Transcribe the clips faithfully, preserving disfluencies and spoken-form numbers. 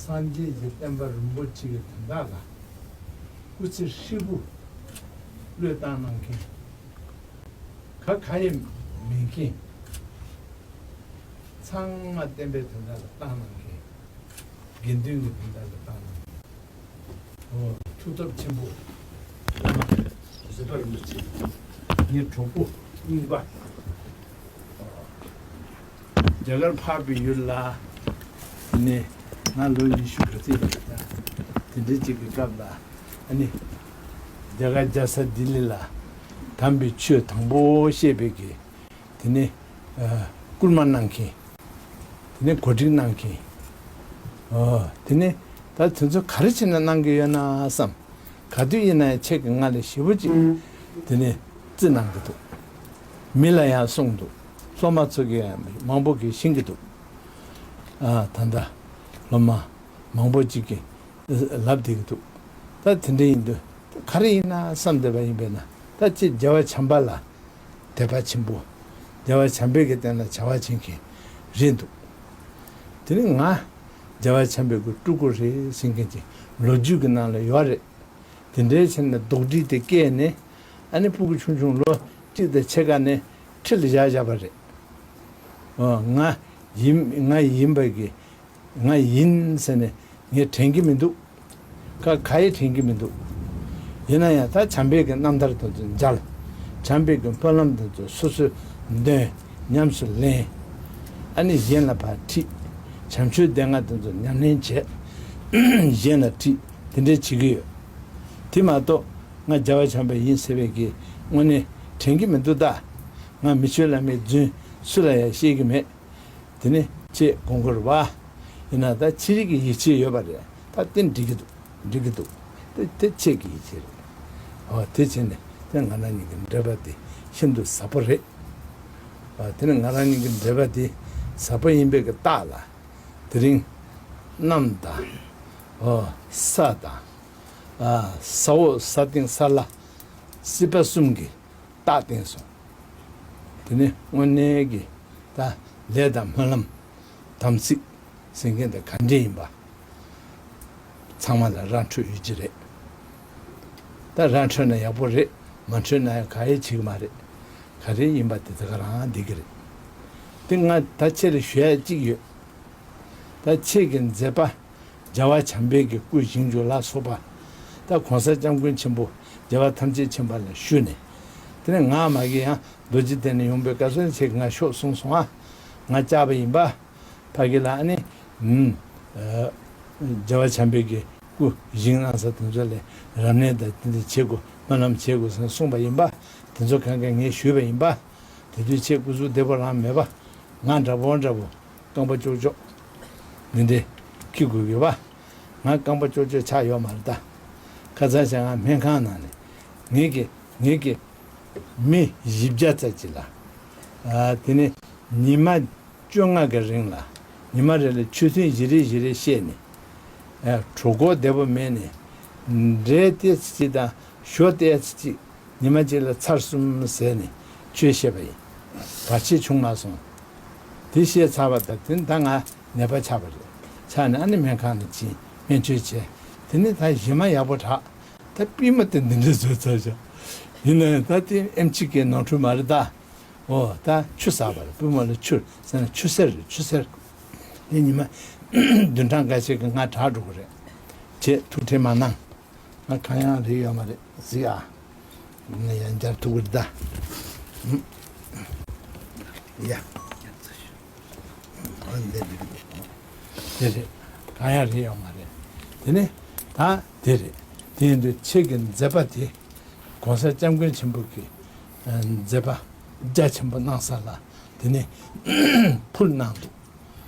སངས་རྒྱས་ཀྱི་བསྟན་པ་རིན་པོ་ཆེ་གི་དོན་དག་ལ་སྐུ་ཚེ་ཧྲིལ་པོ་བློས་བཏང་གནང་མཁན། ག་ག་ཡེ་མེད་མཁན། ཚང་མ་བསྟན་པའི་དོན་དག་ལ་བཏང་གནང་མཁན། དགེ་འདུན་གྱི་དོན་དག་ལ་བཏང་གནང་མཁན། ཨོ། ཐུགས་སྟོབས་ཆེན་པོ། བཟོད་པ་རིན་པོ་ཆེ། ངའི་གྲོགས་པོ་རྙིང་པ། རྒྱ་གར་འཕགས་པའི་ཡུལ་ལ་ནི་ང་ལོ་ཉི་ཤུ་ག་ཚོད་ཡིན་པ་དང་། དེ་འདྲའི་ཅིག་གི་སྐབས་ལ་ཨ་ནི་རྒྱ་གར་རྒྱལ་ས་ལྡི་ལི་ལ་དམ་པའི་ཆོས་དང་པོ་བཤད་པའི་གི་དེ་ནི་ཨ་བསྐུལ་མ་གནང་མཁན། དེ་ནི་གོ་སྒྲིག་གནང་མཁན། ཨོ། དེ་ནི་ད་དེ་ཚོ་ག་རེ་བྱས་ན་གནང་གི་ཡོད་ན་བསམ། ག་དུས་ཡིན་ན་ཡང་ཁྱེད་ཀྱིས་ང་ལ་ཞེ་པོ་ཅིག་དེ་ནི་བརྩི་གནང་གི་འདུག་མི་ལ་ཡང་གསུངས་འདུག་སློབ་མ་ཚོ་གིས་ཡང་མང་པོ་གིས་ཤེས་ཀྱི་འདུག་ཨ། ད་ལྟ་སློབ་མ་མང་པོ་ཅིག་གིས་ལབ་བསྡད་ཀྱི་འདུག་ད་དེ་འདྲ་ཡིན་དུས་ག་རེ་ཡིན་ན་བསམ་བསྡད་པ་ཡིན་པས་ན། ད་ཅིག་རྒྱལ་བ་བྱམས་པ་ལ་དད་པ་ཆེན་པོ། རྒྱལ་བ་བྱམས་པའི་གི་སྟེང་ལ་བྱ་བ་བྱེད་མཁན་རེད་འདུག་དེ་ནི་ང་རྒྱལ་བ་བྱམས་པའི་གི་སྤྲུལ་སྐུ་རེད་ཟེར་མཁན་ཅིག་ལོ་རྒྱུས་ཀྱི་ནང་ལ་ཡོད་རེད། དེ་འདྲའི་ཕྱིར་ན་རྡོག་སྒྲིལ་དེ་སྐྱེས་ནས་ཨ་ནི་སྤུ་གུ་ཆུང་ཆུང་ལོ་གཅིག་དང་ཕྱེད་ཀ་ནས་ཁྲི་ལ་བཞག་བཞག་པ་རེད། ཨོ། ང་ཡིན་ང་ཡིན་པ་གི་ང་ཡིན་ཟེར་ནས་ངས་དྲན་གྱི་མི་འདུག་ཁ་ཁ་ཡེ་དྲན་གྱི་མི་འདུག་ཡིན་ན་ཡང་ད་བྱམས་པའི་གི་རྣམ་ཐར་དེ་ཚོ་མཇལ། བྱམས་པའི་གི་སྨོན་ལམ་དེ་ཚོ་སོ་སོས་འདོན། ཉམས་སུ་ལེན། ཨ་ནི་གཞན་ལ་ཕར་ཁྲིད། བྱམས་ཆོས་སྡེ་ལྔ་དེ་ཚོ་ཉམས་ལེན་བྱས། གཞན་ལ་ཁྲིད། དེ་འདྲ་བྱེད་ཀྱི་ཡོད། དེ་མ་གཏོགས་ང་རྒྱལ་བ་བྱམས་པ་ཡིན་ཟེར་བའི་གི་དངོས་གནས་དྲན་གྱི་མི་འདུག་ད། ང་མི་ཆོས་བླ་མའི་རྫུན་སུ་ལ་ཡང་བཤད་ཀྱི་མེད། དེ་ནི་ཁྱེད་དགོངས་སྐོར་བ། ཡིན་ན་ད་ཕྱི་རིགས་ཀྱི་ཡིད་ཆེས་ཡོད་པ་རེད། ད་དེ་འགྲིག་གི་འདུག་འགྲིག་གི་འདུག་དེ་དེ་ཁྱེད་ཀྱི་ཡིད་ཆེས་རེད། ཨོ། དེ་བྱས་ནས་དེ་ང་རང་གཉིས་ཀྱི་འབྲེལ་བ་དེ་ཤིན་ཏུ་ཟབ་པོ་རེད། ཨོ། དེ་ནི་ང་རང་གཉིས་ཀྱི་འབྲེལ་བ་དེ་ཟབ་པོ་ཡིན་པའི་གི་རྟགས་ལ། དེ་རིང་གནམ་དང་། ཨོ། ས་དང་། ཨ། ས་འོག་ས་སྟེང་ས་བླ། སྲིད་པ་གསུམ་གྱི་རྟགས་བསྟན་སོང་། དེ་ནི་དངོས་གནས་ཀྱི་ད་ལས་དང་སྨོན་ལམ། དམ་ཚིག་ཟེར་མཁན་དེ་ག་འདྲས་ཡིན་པ། ཚང་མ་ལ་ར་འཕྲོད་ཡོད་ཀྱི་རེད། ད་ར་འཕྲོད་ན་ཡག་པོ་རེད། མ་འཕྲོད་ན་ཡང་ག་ཡེ་བྱེད་ཀྱི་མ་རེད། ག་རེ་ཡིན་པ་དེ་དེ་ག་རང་བསྡད་ཀྱི་རེད། དེ་ང་ད་ཁྱེད་ལ་ཞུ་ཡ་གཅིག་ཡོད། ད་ཁྱེད་ཀྱི་མཛད་པ། རྒྱལ་བ་བྱམས་པའི་གི་སྐུ་བཞེངས་རྒྱུ་ལ་སོགས་པ། ད་གོང་ས་སྐྱབས་མགོན་ཆེན་པོ་རྒྱལ་བ་ཐམས་ཅད་མཁྱེན་པ་ལ་ཞུས་ནས། དེ་ནས་ང་མ་གི་ཡང་རྡོ་རྗེ་གདན་ནས་ཡོང་པའི་སྐབས་སུ་ཁྱེད་ཀྱིས་ང་ཤོག་གསུངས་སོང་ཨ། ང་བཅར་བ་ཡིན་པ། ཕ་གི་ལ་ཨ་ནི། ཨུམ། ཨ། རྒྱལ་བ་བྱམས་པའི་གི་སྐུ་བཞེངས་གནང་ས་དེ་ཚོ་ལ་རབ་གནས་དང་དེ་འདྲ་བྱེད་དགོས། སྨོན་ལམ་བྱེད་དགོས་ཟེར་གསུངས་པ་ཡིན་པ། དེ་ཚོ་གང་ག་ངས་ཞུས་པ་ཡིན་པ། དེ་དུས་ཁྱེད་སྐུ་གཟུགས་བདེ་པོ་རང་མེད་པ། ང་འདྲ་པོ་འདྲ་པོ། རྐང་པ་ཀྱོག་ཀྱོག་འདི་འདྲས་འཁྱེར་དགོས་ཀྱི་བ། ང་རྐང་པ་ཀྱོག་ཀྱོག་ཆགས་ཡོད་མ་རེད་ད། ཁ་སང་ཞག་ང་སྨན་ཁང་ནང་ནས་ངེད་ཀྱི་ངེད་ཀྱི་མི་བཞི་བརྒྱ་ཙམ་ཅིག་ལ། ཨ། དེ་ནས་ཉི་མ་བཅོ་ལྔ་གི་རིང་ལ་ཉི་མ་རེ་ལ་ཆོས་ཐུན་བཞི་རེ་བཞི་རེ་བཤད་ནས། ཨ། གྲོད་ཁོག་བདེ་པོ་མེད་ནས། འབྲས་ཏོག་ཙམ་ཅིག་དང་ཞོ་ཏོག་ཙམ་ཅིག་ཉི་མ་གཅིག་ལ་ཚར་གསུམ་ཟས་ནས་ཆོས་བཤད་པ་ཡིན། བར་ཆད་བྱུང་མ་སོང་། དེ་བཤད་ཚར་བ་དང་དེ་ནི་ད་ང་ནད་པ་ཆགས་པ་རེད། ཆགས་ནས་ཨ་ནི་སྨན་ཁང་ནང་ཕྱིན་སྨན་བཅོས་བྱས། དེ་ནི་ད་གཞི་མ་ཡག་པོ་དྲག་ད་པུས་མོ་དེ་འདི་འདྲ་བཟོས་ཚར་བཞག་ཡིན་ནའི་ད་དེ་ཨེམ་ཆི་ཀའི་ནོར་འཁྲུལ་མ་རེད་ད། ཨོ། ད་ཆུ་ཟགས་པ་རེད། པུས་མོ་ལ་ཆུ་ཟེར་ན་ཆུ་སེར་རེད། ཆུ་སེར། དེ་ཉི་མ་བདུན་ཕྲག་འགའ་ཞིག་གི་ང་དྲག་འགྲོ་གི་རེད། ཁྱེད་ཐུགས་ཁྲལ་མ་གནང་། ང་གང་ཡང་རེད་ཡོད་མ་རེད་གཟིགས་ཨ། ང་ཡང་འབྱར་ཐུག་གི་རེད་ད། ཡ། ཨ་འདི་རེད། དེ་རེད། གང་ཡང་རེད་ཡོད་མ་རེད། དེ་ནི་ད་དེ་རེད། དེ་ཡིན་དུས་ཁྱེད་ཀྱི་མཛད་པ་དེ་གོང་ས་སྐྱབས་མགོན་ཆེན་པོ་གི་མཛད་པ་རྒྱ་ཆེན་པོ་གནང་ས་ལ་དེ་ནི་ཕུལ་གནང་འདུག་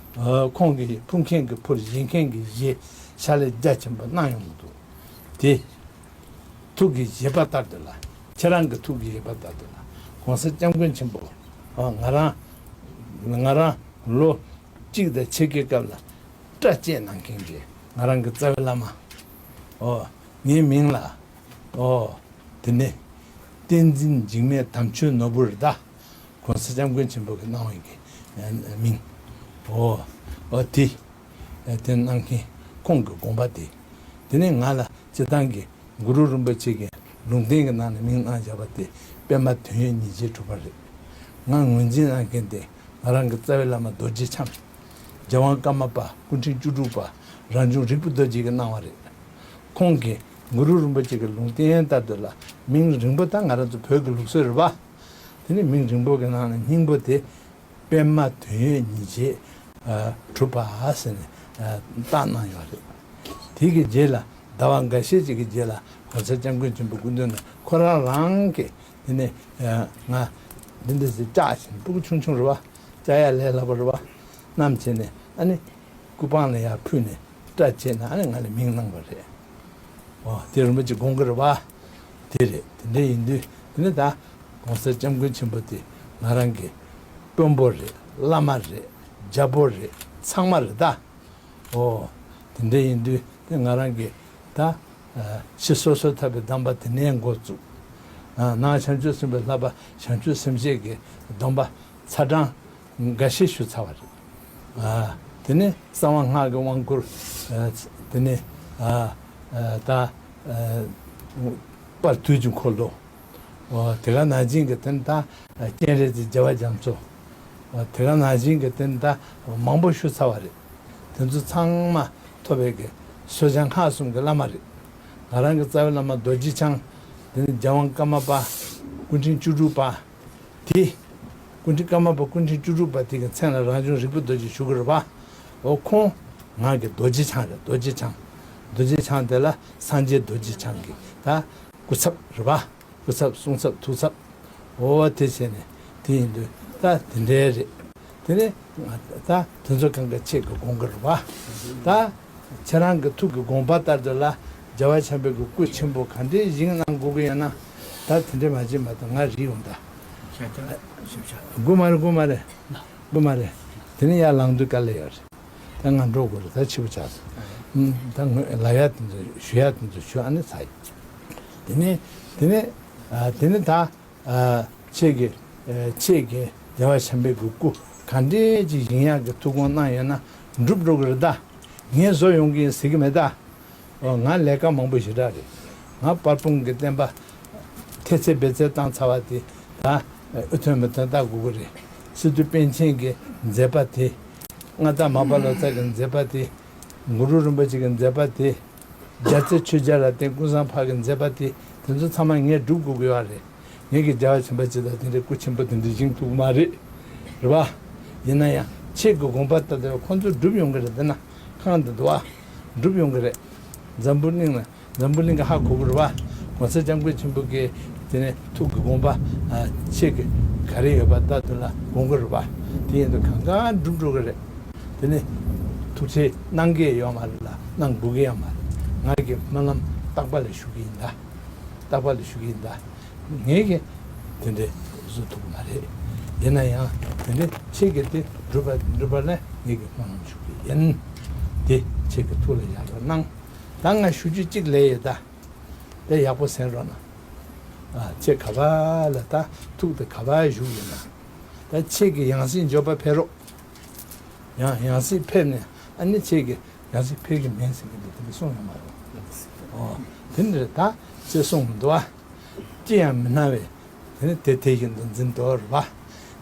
ཁོང་གིས་ཕུལ་མཁན་གྱི་ཕུལ། བཞེས་མཁན་གྱི་བཞེས། ཕྱག་ལས་རྒྱ་ཆེན་པོ་གནང་ཡོང་གི་འདུག་དེ་ཐུགས་ཀྱི་བཞེད་པ་ལྟར་དུ་ལ། ཁྱེད་རང་གི་ཐུགས་ཀྱི་བཞེད་པ་ལྟར་དུ་ལ་གོང་ས་སྐྱབས་མགོན་ཆེན་པོ། ང་རང་ང་རང་ལོ་གཅིག་དང་ཕྱེད་ཀའི་སྐབས་ལ་སྐྲ་བཅད་གནང་མཁན་གྱི་ང་རང་གི་རྩ་བའི་བླ་མ། ཨོ། ངའི་མིང་ལ། ཨོ། དེ་ནས་བསྟན་འཛིན་འཇིགས་མེད་དམ་ཆོས་ནོར་བུ་རེད་ད། གོང་ས་སྐྱབས་མགོན་ཆེན་པོ་གི་གནང་བའི་གི་མིང་། ཨོ། ཨོ་དེ། དེ་གནང་མཁན་ ཁོང་གི་དགོངས་པ་དེ། དེ་ནས་ང་ལ་སྤྱིར་བཏང་གི་གུ་རུ་རིན་པོ་ཆེ་གི་ལུང་བསྟན་གྱི་ནང་ནས་མིང་གནང་བཞག་པ་དེ་པདྨ་དོན་ཡོད་ཉིད་བྱེད་གྲུབ་པ་རེད། ང་ངོས་འཛིན་གནང་མཁན་དེ་ང་རང་གི་རྩ་བའི་བླ་མ་རྡོ་རྗེ་འཆང་། རྒྱལ་དབང་ཀརྨ་པ་སྐུ་ཕྲེང་བཅུ་དྲུག་པ་རང་བྱུང་རིག་པ་རྡོ་རྗེ་གིས་གནང་བ་རེད། ཁོང་གིས་གུ་རུ་རིན་པོ་ཆེ་གི་ལུང་བསྟན་ལྟར་དུ་ལ་མིང་རིང་པོ་ད་ང་རང་ཚོ་བོད་ཀྱི་ལུགས་སྲོལ་རེད་པ། དེ་ནས་མིང་རིང་པོ་གི་ནང་ནས་སྙིང་པོ་དེ་པདྨ་དོན་ཡོད་ཉིད་བྱེད་གྲུབ་པ་ཟེར་ནས་བཏགས་གནང་ཡོད་རེད། དེ་གི་རྗེས་ལ་ཟླ་བ་འགའ་ཤས་ཅིག་གི་རྗེས་ལ་གོང་ས་སྐྱབས་མགོན་ཆེན་པོ་སྐུ་མདུན་ནས་ཁོ་རང་རང་གིས་དེ་ནས་ང་འདི་འདྲ་ཞིག་བཅག་བཞིན་སྤུ་གུ་ཆུང་ཆུང་རེད་པ། བཅག་ཡ་ལས་སླ་པོ་རེད་པ། བསྣམས་བྱས་ནས་ཨ་ནི་སྐུ་པང་ལ་ཡར་ཕུལ་ནས་སྐྲ་བཅད་ནས་ཨ་ནི་ང་ལ་མིང་གནང་བ་རེད། ཨོ་དེ་རིན་པོ་ཆེ་དགོངས་ཀྱི་རེད་པ། དེ་རེད། དེ་འདྲ་ཡིན་དུས་དེ་ནི་ད་གོང་ས་སྐྱབས་མགོན་ཆེན་པོ་དེ་ང་རང་གི་དཔོན་པོ་རེད། བླ་མ་རེད། རྒྱལ་པོ་རེད། ཚང་མ་རེད་ད། ཨོ། དེ་འདྲ་ཡིན་དུས་དེ་ང་རང་གིས་ད་ཕྱི་སོ་སོར་ཐར་པའི་གདམས་པ་དེ་ནས་འགོ་བཙུགས། ནང་བྱང་ཆུབ་སེམས་དཔའི་བསླབ་པ་བྱང་ཆུབ་སེམས་བསྐྱེད་ཀྱི་སྡོམ་པ་ཚར་གྲངས་འགའ་ཤས་ཞུ་ཚར་བ་རེད། དེ་ནས་གསང་བ་སྔགས་ཀྱི་དབང་བསྐུར། དེ་ནས་ད་དཔལ་དུས་ཀྱི་འཁོར་ལོ། ཨོ་དེ་ག་ནང་བཞིན་གྱི་དེ་ནི་ད་སྤྱན་རས་གཟིགས་རྒྱལ་བ་རྒྱ་མཚོ། ཨོ་དེ་ག་ནང་བཞིན་གྱི་དེ་ནི་ད་མང་པོ་ཞུ་ཚར་བ་རེད། དེ་ཚོ་ཚང་མ་ཐོབ་པའི་གི་གསོལ་བྱང་སྔགས་གསུམ་གྱི་བླ་མ་རེད། ང་རང་གི་རྩ་བའི་བླ་མ་རྡོ་རྗེ་འཆང་། དེ་ནི་རྒྱལ་དབང་ཀརྨ་པ། སྐུ་ཕྲེང་བཅུ་དྲུག་པ། དེ། སྐུ་ཕྲེང་ཀརྨ་པ་སྐུ་ཕྲེང་བཅུ་དྲུག་པ་དེ་གི་མཚན་ལ་རང་བྱུང་རིག་པ་རྡོ་རྗེ་ཞུ་གི་རེད་པ། ཨོ་ཁོང་ང་གི་རྡོ་རྗེ་འཆང་རེད། རྡོ་རྗེ་འཆང་། རྡོ་རྗེ་འཆང་དེ་ལ་སངས་རྒྱས་རྡོ་རྗེ་འཆང་གི་ད་སྐུ་ཚབ་རེད་པ། སྐུ་ཚབ་གསུང་ཚབ་ཐུགས་ཚབ། འོ་དེ་བྱས་ནས་དེ་ཡིན་དུས་ད་དེ་འདྲའི་རེད། དེ་ནས་ད་དེ་ཚོ་གང་ག་ཁྱེད་ཀྱི་དགོངས་ཀྱི་རེད་པ། ད་ཁྱེད་རང་གི་ཐུགས་ཀྱི་དགོངས་པ་ལྟར་དུ་ལ་རྒྱལ་བ་བྱམས་པའི་གི་སྐུ་ཆེན་པོ་ག་འདྲའི་བཞེངས་གནང་དགོས་ཀྱི་ཡོད་ན་ད་དེ་འདྲའི་མ་བྱེད་མ་གཏོགས་ང་རིག་ཡོང་ད། ཤ་ཆ་ཞིབ་ཆ། དགོས་མ་རེད། དགོས་མ་རེད། དགོས་མ་རེད། དེ་ནས་ཡར་ལངས་དུས་དཀའ་ལས་ཡོད་རེད། ད་ང་འགྲོ་དགོས་རེད། ད་ཕྱི་པོ་ཆགས་སོང་། ཨུམ། ད་ངོས་ལབ་ཡ་དེ་ཚོ་ཞུ་ཡ་དེ་ཚོ་ཞུ། ཨ་ནི་ཚར་ཡིན། དེ་ནས་དེ་ནས་ཨ་དེ་ནས་ད་ཨ་ཁྱེད་ཀྱི་ཨ་ཁྱེད་ཀྱི་རྒྱལ་བ་བྱམས་པའི་གི་སྐུ་ག་འདྲས་ཅིག་བཞེངས་ཡག་གི་ཐུགས་དགོངས་གནང་ཡོད་ན་འགྲུབ་འགྲོ་གི་རེད་ད། ངས་བཟོ་ཡོང་གི་ཡིན་ཟེར་གི་མེད་ད། ཨོ་ང་ལས་ཀ་མང་པོ་ཞེ་དྲག་རེད། ང་དཔལ་སྤུངས་ཀྱི་བསྟན་པ་ཐེལ་ཙེ་བེད་ཙེ་བཏང་ཚར་བ་དེ་ད་ཨུ་ཐོན་མི་ཐོན་ལྟ་དགོས་ཀྱི་རེད། སི་ཏུ་པཎ་ཆེན་གྱི་མཛད་པ་དེ། མངའ་བདག་མར་པ་ལོ་ཙཱ་གི་མཛད་པ་དེ། གུ་རུ་རིན་པོ་ཆེ་གི་མཛད་པ་དེ། རྒྱལ་རྩེ་ཆོས་རྒྱལ་རབ་བརྟན་ཀུན་བཟང་འཕགས་ཀྱི་མཛད་པ་དེ། དེ་ཚོ་ཚང་མ་ངས་སྒྲུབ་དགོས་ཀྱི་ཡོད་རེད། ངེད་ཀྱི་རྒྱལ་བ་བྱམས་པ་ཇི་ལྟར་དེ་འདྲའི་སྐུ་ཆེན་པོ་དེ་འདྲ་བཞེངས་ཐུབ་ཀྱི་མ་རེད། རེད་བ། ཡིན་ན་ཡང་ཁྱེད་ཀྱི་དགོངས་པ་ལྟར་དུ་ཁོང་ཚོས་སྒྲུབ་ཡོང་གི་རེད། འདི་ན་ཁང་དུ་འདུག་བ། སྒྲུབ་ཡོང་གི་རེད། འཛམ་བུ་གླིང་ལ་འཛམ་བུ་གླིང་གི་ཧ་གོ་གི་རེད་བ། གོང་ས་སྐྱབས་མགོན་ཆེན་པོ་གིས་དེ་ནས་ཐུགས་ཀྱི་དགོངས་པ་ཨ་ཁྱེད་ཀྱི་ག་རེ་ཡོད་པ་ལྟར་དུ་ལ་དགོངས་གི་རེད་བ། དེ་ཡིན་དུས་གང་ག་སྒྲུབ་འགྲོ་གི་རེད། དེ་ནས་ཐུགས་ཁྲལ་གནང་གི་ཡོད་མ་རེད་ལ་གནང་དགོས་ཀྱི་ཡོད་མ་རེད། ང་གི་སྨོན་ལམ་རྟག་པ་ལ་ཞུ་གི་ཡིན་ད། རྟག་པ་ལ་ཞུ་གི་ཡིན་ད། ངེད་ཀྱིས་དེ་འདྲའི་བཟོ་ཐུབ་ཀྱི་མ་རེད། ཡིན་ན་ཡང་དེ་འདྲའི་ཁྱེད་ཀྱིས་དེ་འགྲུབ་པ་འགྲུབ་པ་ལ་ངེད་ཀྱིས་སྨོན་ལམ་ཞུ་གི་ཡིན། དེ་ཁྱེད་ཀྱི་ཐུགས་ལ་ཡག་པོ་གནང་། ད་ང་ཞུ་རྒྱུ་གཅིག་ལས་ཡོད་ད། དེ་ཡག་པོ་གསན་རོགས་གནང་། ཨ་ཁྱེད་ག་པ་ལ་ད་ཐུག་དེ་ག་པ་བཞུགས་ཡོད་ན། ད་ཁྱེད་ཀྱི་ཡང་སྲིད་འབྱོར་པ་ཕེབས་རོགས། ཡང་ཡང་སྲིད་ཕེབས་ནས་ཨ་ནི་ཁྱེད་ཀྱི་ཡང་སྲིད་ཕེབས་ཀྱི་མིན་ཟེར་གྱི་འདུག་དེ་འདྲ་གསུངས་ཡོད་མ་རེད། ཨོ། དེ་འདྲ་ད་ཅེས་གསུངས་མི་འདུག་ཨ། ཅི་ཡང་མི་སྣང་བས་དེ་ནི་དེ་དེ་བཞིན་དུ་འཛིན་དོ་རེད་པ།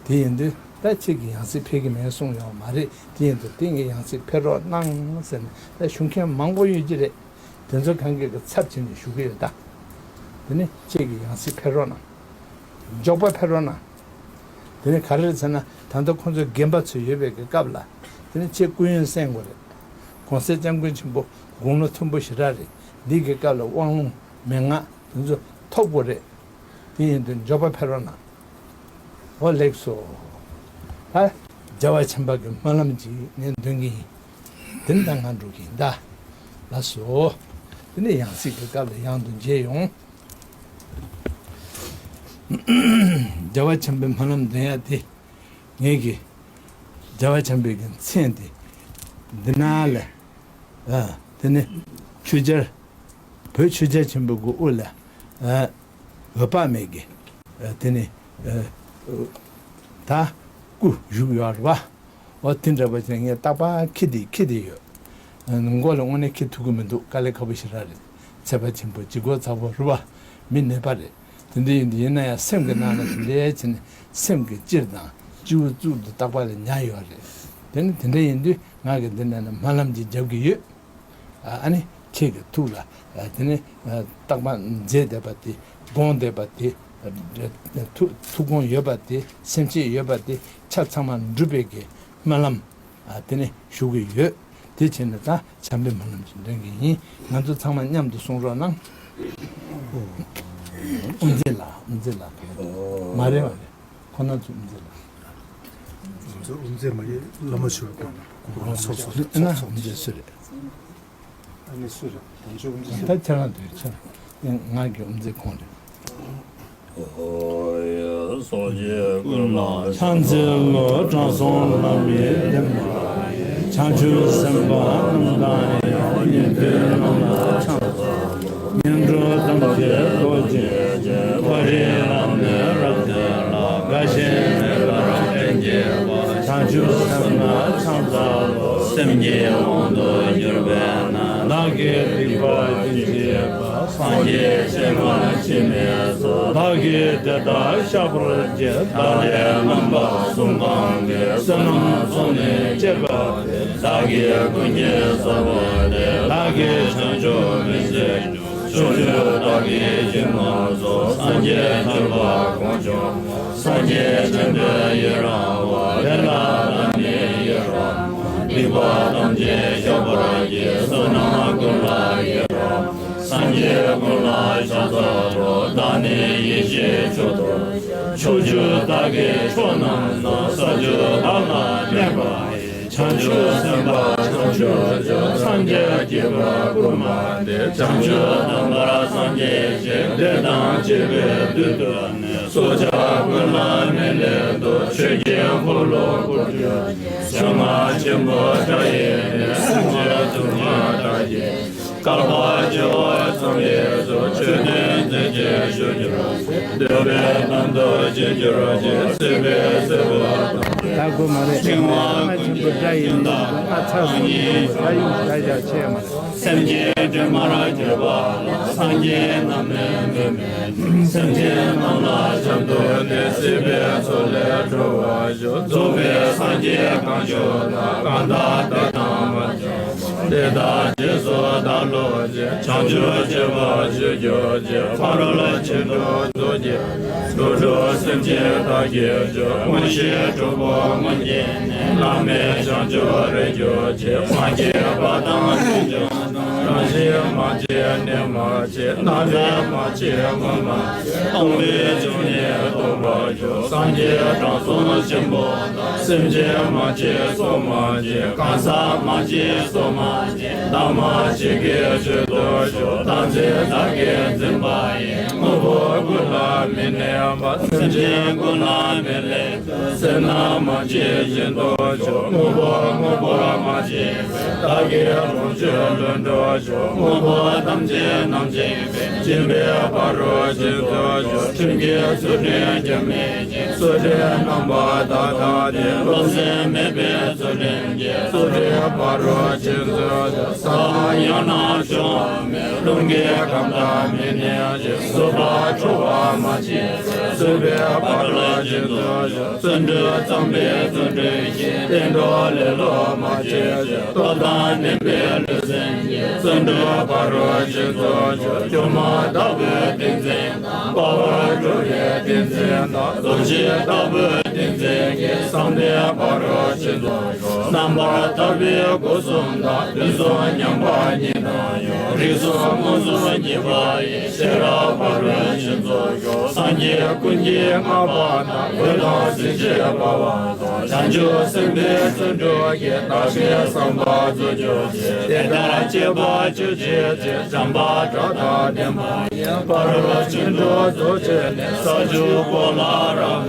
དེ་ཡིན་དུས་ད་ཁྱེད་ཀྱི་ཡང་སྲིད་ཕེབས་ཀྱི་མིན་གསུངས་ཡོད་མ་རེད། དེ་ཡིན་དུས་དེ་ངའི་ཡང་སྲིད་ཕེབས་རོགས་གནང་ཟེར་ནས་ད་ཞུ་མཁན་མང་པོ་ཡོད་ཀྱི་རེད། དེ་ཚོ་གང་གི་གི་ཚབ་བྱས་ནས་ཞུ་གི་ཡོད་ད། དེ་ནི་ཁྱེད་ཀྱི་ཡང་སྲིད་ཕེབས་རོགས་གནང་། མགྱོགས་པ་ཕེབས་རོགས་གནང་། དེ་ནི་ག་རེ་རེད་ཟེར་ན་ད་ལྟ་ཁོང་ཚོ་རྒན་པ་ཚོ་ཡོད་པའི་གི་སྐབས་ལ་དེ་ནི་ཁྱེད་སྐུ་ཡོན་གསན་དགོས་རེད། གོང་ས་སྐྱབས་མགོན་ཆེན་པོ་དགུང་ལོ་མཐོན་པོ་ཞེ་དྲག་རེད། འདི་གི་སྐབས་ལ་དབང་ལུང་མན་ངག་དེ་ཚོ་ཐོབ་དགོས་རེད། དེ་ཡིན་དུས་མགྱོགས་པ་ཕེབས་རོགས་གནང་། འོ་ལེགས་སོ། ད་རྒྱལ་བ་ཆེན་པོ་གི་སྨོན་ལམ་ཅིག་ངས་འདོན་གྱི་ཡིན། དེ་ནི་ད་ང་འགྲོ་གི་ཡིན་ད། ལགས་སོ། དེ་ནི་ཡང་སྲིད་ཀྱི་སྐབས་ལ་ཡང་དུ་མཇལ་ཡོང་། རྒྱལ་བ་ཆེན་པོའི་སྨོན་ལམ་འདོན་ཡ་དེ། ངེད་ཀྱི་རྒྱལ་བ་ཆེན་པོའི་གི་མཚན་དེ་འདི་ན་ལ། ཨ་དེ་ནི་ཆོས་རྒྱལ། བོད་ཆོས་རྒྱལ་ཆེན་པོའི་གི་དབུ་ལ། ཨ་འོད་དཔག་མེད་ཀྱི། ཨ་དེ་ནི་ཨ་ད་སྐུ་བཞུགས་ཡོད་རེད་བ། འོ་དེ་འདྲ་བ་ཅན་ངས་རྟག་པར་འཁྱེར་ཏེ་འཁྱེར་ཏེ་ཡོད། མགོ་ལ་དངོས་གནས་འཁྱེར་ཐུབ་ཀྱི་མི་འདུག་དཀའ་ལས་ཁག་པོ་ཞེ་དྲག་རེད། ཚད་པ་ཆེན་པོ་ལྗིད་ཁོག་ཚ་པོ་རེད་པ། མི་ནད་པ་རེད། དེ་འདྲ་ཡིན་དུས་ཡིན་ན་ཡང་སེམས་ཀྱི་ནང་ལ་དེ་འདྲའི་བྱས་ནས་སེམས་ཀྱི་སྤྱིར་དང་སྤྱི་བོ་གཙུག་ཏུ་བཏགས་པ་ལ་ཉར་ཡོད་རེད། དེ་ནི་དེ་འདྲ་ཡིན་དུས་ང་གིས་འདི་ནས་ནི་སྨོན་ལམ་ཅིག་རྒྱབ་ཀྱི་ཡོད། ཨ་ནི་ཁྱེད་ཀྱི་ཐུགས་ལ་དེ་ནི་རྟག་པར་མཛད་བསྡད་པ་དེ་དགོངས་བསྡད་པ་དེ་ཐུགས་ཐུགས་དགོངས་ཡོད་པ་དེ་སེམས་བསྐྱེད་ཡོད་པ་དེ་ཆ་ཚང་མ་འགྲུབ་པའི་གི་སྨོན་ལམ། ཨ། དེ་ནས་ཞུ་གི་ཡོད། དེ་བྱས་ནས་ད་བྱམས་པའི་སྨོན་ལམ་ཞིག་འདོན་གྱི་ཡིན། ང་ཚོ་ཚང་མ་མཉམ་དུ་གསུང་རོགས་གནང་། དབུ་མཛད་ལགས། དབུ་མཛད་ལགས། མ་རེད་པ་རེད། ཁོ་ན་ཚོ་དབུ་མཛད་ལགས། དབུ་མཛད་མ་ཡིན་བླ་མ་ཞུ་བ་དང་གོ་རང་སོགས་སོགས་ཨ་ན་དབུ་མཛད་སུ་རེད། ཨ་ནི་སུ་རེད། དམ་ཆོས་དབུ་མཛད་ད་ཁྱེད་རང་འདོད་ཆ། ང་གི་དབུ་མཛད་ཁོང་རེད། ཕྱག་འཚལ་ལོ། དྲང་སྲོང་བླ་མའི་བསྟན་པ་ཡི། བྱང་ཆུབ་སེམས་དཔའ་རྣམས་དང་ཡང་། ཉན་ཐོས་རྣམས་ལ་ཕྱག་འཚལ་ལོ། ངན་འགྲོ་ཐམས་ཅད་ཟློག་བྱེད་ཅིང་། ཐོ་རེག་ལམ་ནས་རབ་བསྒྲལ་ལ། རྒ་ཤི་མེད་པར་ལྷན་སྐྱེས་པ། བྱང་ཆུབ་སེམས་ལ་ཕྱག་འཚལ་ལོ། སེམས་ཀྱི་དབང་དུ་གྱུར་པས་ན། བདག་གིས་སྡིག་པ་ཅི་མཆིས་པ། སངས་རྒྱས་སྤྱན་སྔར་མཆིས་མིན་གསུངས། བདག་གིས་དེ་ལྟར་བཤགས་པར་བགྱི། བདག་ལས་རྣམ་པ་གསུམ་གང་གིས། བསོད་ནམས་ཚོགས་ནི་བསྐྱེད་པ་དེས། བདག་གིས་ཀུན་གྱི་ས་བོན་དེ། བདག་གིས་བྱང་ཆུབ་མི་མཛད་ཀྱང་། ཕྱོགས་བཅུ་བདག་གིས་ཞིང་རྣམས་སོགས། སངས་རྒྱས་གྱུར་པ་གང་བྱུང་། སངས་རྒྱས་བྱོན་པའི་ཡུལ་རང་བ། དེ་ལ་བདག་ནི་ཡི་རང་ངོ་། སྡིག་པ་ཐམས་ཅད་བཤགས་པར་བགྱི། བསོད་ནམས་ཀུན་ལ་ཡི་རང་ངོ་། སངས་རྒྱས་ཀུན་ལ་ཕྱག་འཚལ་ལོ། བདག་ནི་ཡེ་ཤེས་མཆོག་ཏུ། ཕྱོགས་བཅུ་བདག་གི་ཕྱོགས་རྣམས་སུ། ས་བཅུ་བདག་ལ་གནས་པ་ཡི། བྱང་ཆུབ་སེམས་དཔའ་བྱང་ཆུབ་ཕྱོགས། སངས་རྒྱས་བསྐྱེད་པའི་སྐུ་མ་དེ། བྱང་ཆུབ་ཏམ་པར་སངས་རྒྱས་ཤིང་། དེ་དང་བཅས་པའི་དུས་སུ་ནི། སྲོག་ཆགས་ཀུན་ལ་མི་ལུས་འདོད། ཆོས་ཀྱི་འཁོར་ལོ་བསྐོར་གྱུར་ཅིང་། གསང་སྔགས་ཆེན་པོ་དགྲ་ཡི་ནི། སྲུང་མ་དུ་མ་དག་གིས་བསྐལ་པ་བྱེ་བ་ཚང་བའི་ཚོགས། མཆོད་རྟེན་མཛད་ཅིང་བཞུགས་གྱུར་ཅིག་འདོད་པའི་དོན་དུ་བྱེད་གྱུར་ཅིག་སྲིད་པའི་སྲིན་པོ་དང་། ད་སྒོ་མ་རེད། ཕྲེང་བ་ཀུན་གྱི་ཀུན་དགའ་ཡིན། ང་ཚ་སོང་ཡིན། ད་ཡོང་ད་ཡ་ཆེ་མ་རེད། སེམས་ཅན་དྲི་མར་གྱུར་པ་ལ། སངས་རྒྱས་རྣམས་ནི་མི་སྨོད། སེམས་ཅན་རྣམས་ལ་བྱམས་བསྟོད་དེ། སྲིད་པའི་མཚོ་ལས་སྒྲོལ་བར་ཤོག་རྫོགས་པའི་སངས་རྒྱས་གང་བཞུགས་དང་། གང་དག་དེ་དང་མ་འདྲ་བ། དེ་དག་རྗེས་སུ་བདག་སློབ་ཅིང་། བྱང་ཆུབ་སྤྱོད་པར་བྱེད་གྱུར་ཅིག་ཕ་རོལ་ཕྱིན་དྲུག་རྫོགས་བྱེད། འགྲོ་དྲུག་སེམས་ཅན་དག་གི་རྒྱུ། མངོན་ཤེས་དྲུག་པོ་མངོན་གྱུར་ནས། བླ་མེད་བྱང་ཆུབ་རེག་གྱུར་ཅིག་སངས་རྒྱས་པ་དང་རིགས་ཀྱང་དང་། རང་བཞིན་མ་སྐྱེས་ནས་མ་སྐྱེས། རྣམ་པར་མ་སྐྱེས་སྔོན་མ་སྟོང་པའི་བྱུང་ནས་སྟོང་པར་གྱུར། སངས་རྒྱས་དྲང་སྲོང་ཆེན་པོ་དང་། སེམས་ཅན་མ་སྐྱེས་སོགས་མ་སྐྱེས། གང་ཟག་མ་སྐྱེས་སོགས་མ་སྐྱེས། བདག་མ་བྱས་ཀྱི་ཆོས་རྟོགས་ཤོག་བདག་འཛིན་བདག་གིས་འཛིན་པ་ཡི། དངོས་པོ་ཀུན་ལ་མི་གནས་པ། སེམས་ཅན་ཀུན་ལ་མི་གནས། སེར་སྣ་མ་སྐྱེས་བཞིན་དུ་ཤོག་དངོས་པོ་དངོས་པོར་མ་སྐྱེས་པའི། བདག་གི་ལོངས་སྤྱོད་ལྷུན་གྲུབ་ཤོག་དངོས་པོ་ཐམས་ཅད་རྣམ་འབྱིན་པའི། སྦྱིན་པའི་ཕ་རོལ་ཕྱིན་རྫོགས་ཤོག་ཁྲིམས་ཀྱི་ཚུལ་ཁྲིམས་སྐྱོན་མེད་ཅིང་། ཚུལ་ཁྲིམས་རྣམ་པར་དག་དག་སྟེ། བློ་སེམས་མེད་པའི་ཚུལ་ཁྲིམས་ཀྱིས། ཚུལ་ཁྲིམས་ཕ་རོལ་ཕྱིན་རྫོགས་ཤོག་ས་ཡང་ན་ཕྱོགས་མེད་རླུང་གི་ཁམས་དང་མི་གནས་ཤིང་། རྩུབ་པ་ཁྲོ་བ་མ་སྐྱེས་པའི། རྩོད་པའི་ཕ་རོལ་ཕྱིན་རྫོགས་ཤོག་བརྩོན་འགྲུས་བརྩམས་པའི་བརྩོན་འགྲུས་ཀྱིས། བསྟན་འགྲོ་ལེ་ལོ་མ་སྐྱེས་ཤིང་། སྟོབས་དང་ལྡན་པའི་ལུས་སེམས་ཀྱིས། བརྩོན་འགྲུས་ཕ་རོལ་ཕྱིན་རྫོགས་ཤོག་སྒྱུ་མ་ལྟ་བུའི་ཏིང་འཛིན་དང་། དཔའ་བར་གྲུབ་པའི་ཏིང་འཛིན་དང་། རྫོགས་བྱེད་ལྟ་བུའི་ཏིང་འཛིན་གྱིས། བསམ་གཏན་ཕ་རོལ་ཕྱིན་རྫོགས། རྣམ་པར་ཐར་པའི་སྒོ་གསུམ་དང་། དུས་གསུམ་མཉམ་པ་ཉིད་དང་ཡང་། རིགས་གསུམ་མངོན་སུམ་གཉིས་པ་ཡི། ཤེས་རབ་ཕ་རོལ་ཕྱིན་རྫོགས་ཤོག་སངས་རྒྱས་ཀུན་གྱི་བསྔགས་པ་དང་། འོད་དང་གཟི་བརྗིད་འབར་བ་དང་། བྱང་ཆུབ་སེམས་དཔའི་བརྩོན་འགྲུས་ཀྱིས། བདག་གི་བསམ་པ་རྫོགས་གྱུར་ཅིག་དེ་ལྟར་སྤྱད་པ་སྤྱོད་བྱེད་ཅིང་། བྱམས་པ་དགྲ་དང་ལྡན་པ་ཡི། ཕ་རོལ་ཕྱིན་དྲུག་རྫོགས་བྱས་ནས། ས་བཅུ་པོ་ལ་རབ་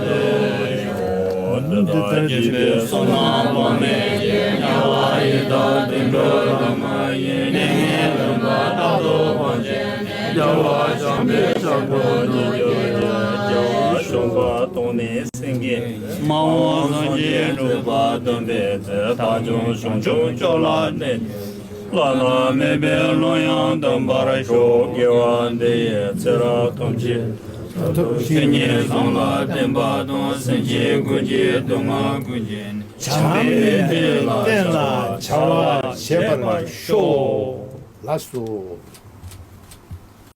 བརྟན་འདི་ལྟར་བགྱིས་པའི་བསོད་ནམས་དཔག་མེད་ཀྱིས། དམྱལ་བ་ཡི་དྭགས་དུད་འགྲོ་དང་མ་ཡིན། གནས་ངན་ལུས་འཕགས་རྟག་ཏུ་སྤངས་བྱས་ནས། རྒྱལ་བ་བྱམས་པའི་ཕྱག་རྒྱར་བསྙེན་བཀུར་སྟོན་གྱིས། རྒྱལ་བ་གཞོན་པ་སྟོང་ནས་སེང་གེ། མ་འོངས་སངས་རྒྱས་འགྲུབ་པ་སྟོན་པའི་ཚེ། རྟག་བྱུང་བྱང་ཆུབ་མཆོག་ལ་གནས། བླ་ན་མེད་པའི་ཀློང་ཡངས་སྟོན་པར་ཤོག་དགེ་བ་འདི་ཡིས་ཚེ་རབས་ཐམས་ཅད་མཐར་ཐུག་བདེ་གཤེགས་ཉིད་གསུམ་ལ་བརྟན་པ་དང་། སེམས་ཅན་ཀུན་གྱི་སྡུག་བསྔལ་ཀུན་གྱི་ནད་བྱམས་པའི་གཏེར་ལ་བརྟེན་ལ་བྱ་བ་བྱེད་པར་ཤོག་ལགས་སོ།